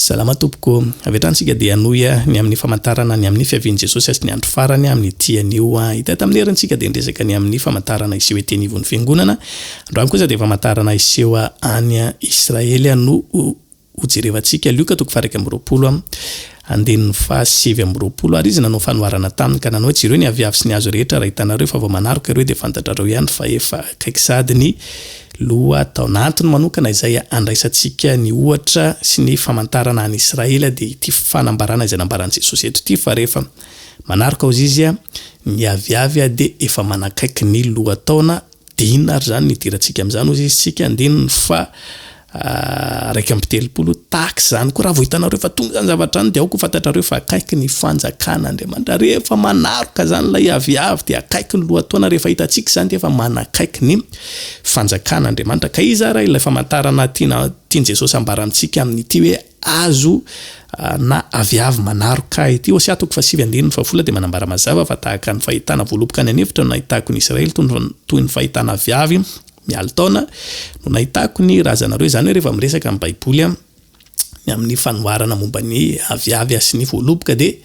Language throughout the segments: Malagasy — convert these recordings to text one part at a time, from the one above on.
Salama tompoko. Avy hatrany isika dia hanohy ny amin'ny famantarana ny amin'ny fiavian'i Jesosy sy ny andro farany amin'ity anio. Hita tamin'ny heriny isika dia niresaka ny amin'ny famantarana hiseho ety anivon'ny fiangonana. Androany kosa dia famantarana hiseho any Israely no hojerevantsika. Lioka toko faha 21 andininy faha 29. Ary izy nanao fanoharana taminy ka nanao hoe, Jereo ny aviavy sy ny hazo rehetra, raha hitanareo fa vao manaroka ireo dia fantatrareo ihany fa efa akaiky sahady ny Lohataona. Antony manokana izay andraisantsika ny ohatra sy ny famantarana an'i Israely dia ity fanambarana izay nambaran'i Jesosy eto ity fa rehefa manaroka hozy izy ny aviavy dia efa manakaiky ny lohataona dia inona ary izany no idirantsika amin'izany hozy izy tsika andininy faha 31, Tahaka izany koa, raha vao hitanareo fa tonga izany zavatra izany, dia aoka ho fantatrareo fa akaiky ny fanjakan'Andriamanitra. Rehefa manaroka izany ilay aviavy, dia akaiky ny lohataona. Rehefa hitantsika izany, dia efa manakaiky ny fanjakan'Andriamanitra. Ka iza ary ilay famantarana tiana, tian'i Jesosy hambara amintsika amin'ity hoe hazo na aviavy manaroka ity? Hosea toko fahasivy andininy fahafolo dia manambara mazava fa tahaka ny fahitana voaloboka any an'efitra no nahitako ny Israely, toy ny fahitana aviavy Mialin-taona no nahitako ny razanareo, izany hoe rehefa miresaka ny baiboly ny amin'ny fanoharana momba ny aviavy sy ny voaloboka dia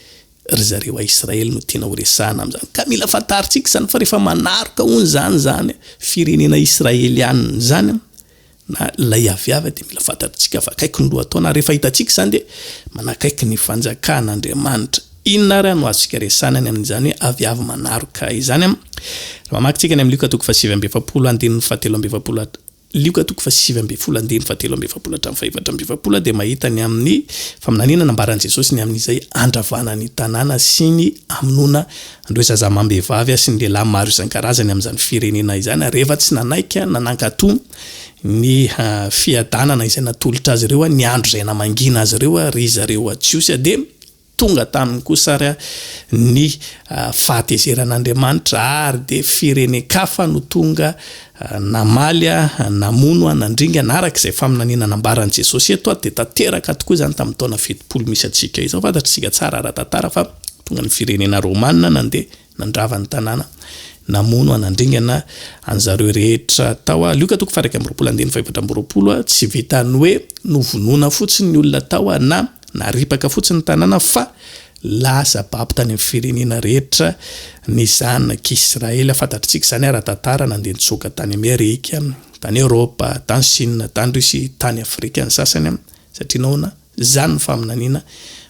ry zareo Israely no tiana ho resahana amin'izany. Ka mila fantarintsika izany fa rehefa manaroka hono izany izany firenena israelianina izany na ilay aviavy dia mila fantatritsika fa akaiky ny lohataona ary rehefa hitantsika izany dia manakaiky ny fanjakan'Andriamanitra. Inona ary no azontsika resahina ny amin'izany hoe aviavy manaroka izany? Raha mamaky tsika ny amin'ny Lioka toko faha-49 andininy faha-43 Lioka toko faha-19 andininy faha-43 hatramin'ny faha-44 dia mahita ny amin'ny faminaniana nambaran'i Jesosy ny amin'izay handravana ny tanàna sy ny hamonoana an'ireo zaza amam-behivavy sy ny lehilahy maro isan-karazany amin'izany firenena izany ary rehefa tsy nanaiky na nankatò ny fiadanana izay natolotra azy ireo, ny andro izay namangiana azy ireo ry zareo Jiosy dia Tonga taminy kosa ary ny fahatezeran'Andriamanitra, ary dia firenen-kafa no tonga namaly, namono, nandringana, araka izay faminaniana nambaran'i Jesosy eto, dia tanteraka tokoa izany tamin'ny taona 70 misy antsika izao. Fantatr'isika tsara ara-tantara fa tonga ny firenena romana nandeha nandrava ny tanàna, namono, nandringana an'zareo rehetra tao. Lioka toko faha 21 andininy faha 24, tsy vitan'ny hoe novonoina fotsiny ny olona tao na Naripaka fotsiny ny tanàna fa lasa babo tany amin'ny firenena rehetra ny zanak'Israely. Fantatritsika izany ara-tantara, nandeha nitsoaka tany Amerika, tany Eoropa, tany Chine, tany Russie, tany Afrika ny sasany, satria nahoana? Izany ny faminaniana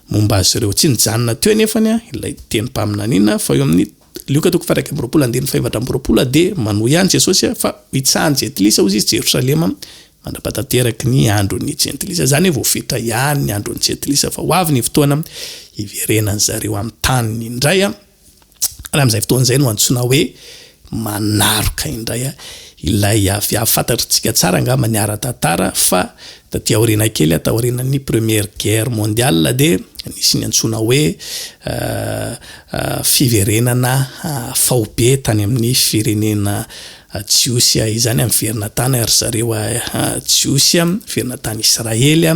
momba azy ireo. Tsy nijanona teo anefa ilay tenim-paminaniana fa eo amin'ny Lioka toko faha 21 andininy faha 24 dia manohy ihany Jesosy fa hitsahan'ny jentilisa hozy izy Jerosalema Mandra-pahatanteraky ny andron'ny jentilisa. Izany hoe voafetra ihany ny andron'ny jentilisa fa ho avy ny fotoana hiverenan zareo amin'ny taniny indray. Ary amin'izay fotoana izay no antsoina hoe manaroka indray ilay aviavy. Fantatritsika tsara angamba ny ara-tantara fa taty aoriana kely, taorian'ny première guerre mondiale dia nisy ny antsoina hoe fiverenana faobe tany amin'ny firenena Jiosy izany, miverina tany ry zareo Jiosy, miverina tany Israely,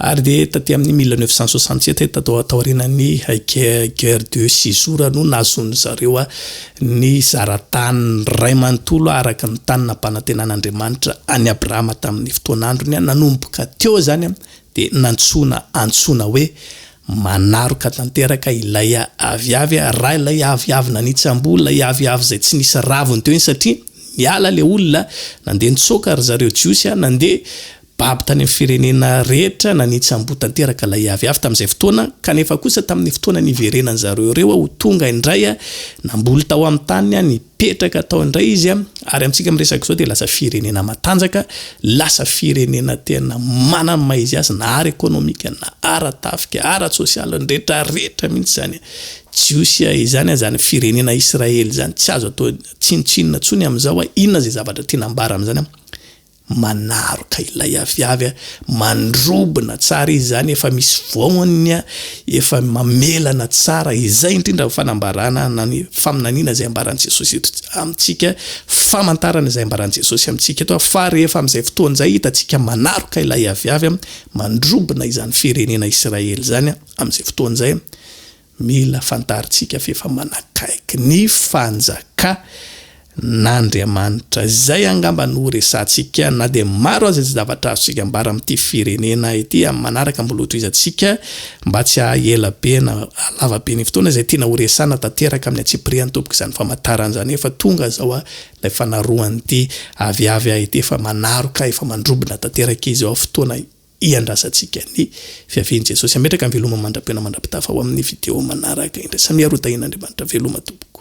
ary dia taty amin'ny 1967, tato taorianan'ny guerre de six jours no nahazoan-dry zareo ny zara-tany iray manontolo araka ny tany nampanantenan'Andriamanitra an'i Abrahama tamin'ny fotoan'androny. Nanomboka teo izany dia nantsoina antsoina hoe manaroka tanteraka ilay aviavy, raha ilay aviavy nanitsam-boa, ilay aviavy izay tsy nisy raviny teo iny satria niala ilay olona, nandeha nitsoaka ry zareo Jiosy, nandeha babo tany amin'ny firenena rehetra, nanitsam-boa tanteraka ilay aviavy tamin'izay fotoana, kanefa kosa tamin'ny fotoana niverenan-dry zareo ireo ho tonga indray, namboly tao amin'ny taniny, Mipetraka tao indray izy ary amintsika miresaka izao dia lasa firenena matanjaka, lasa firenena tena manana ny maha izy azy na ara-ekonomika na ara-tafika, ara-tsosialy, ny rehetra rehetra mihitsy izany. Jiosy izany, izany firenena Israely izany tsy azo atao tsinontsinona intsony amin'izao, inona izay zavatra tiana ambara amin'izany? Manaroka ilay aviavy, mandrobona tsara izy izany, efa misy voany, efa mamelana tsara, izay indrindra ny fanambarana na ny faminaniana izay ambaran'i Jesosy eto amintsika, famantarana izay ambaran'i Jesosy amintsika eto, fa rehefa amin'izay fotoana izay hitantsika manaroka ilay aviavy, mandrobona izany firenena Israely izany, amin'izay fotoana izay, Mila fantarintsika fa efa manakaiky ny fanjaka. N'Andriamanitra. Izay angamba no resahantsika na dia maro aza izay zavatra azontsika ambara amin'ity firenena ity amin'ny manaraka mbola hotohizantsika mba tsy haha ela be na hahalava be ny fotoana izay tiana horesahana tanteraka amin'ny antsipiriany tompoko izany famantarana izany efa tonga izao ilay fanaroan'ity aviavy ity efa manaroka efa mandrobona tanteraka izy ao fotoana hiandrasantsika ny fiavian'i Jesosy. Hametraka ny veloma mandra-pihaona mandra-pitafa ho amin'ny video manaraka indray. Samia rotahin'Andriamanitra veloma tompoko.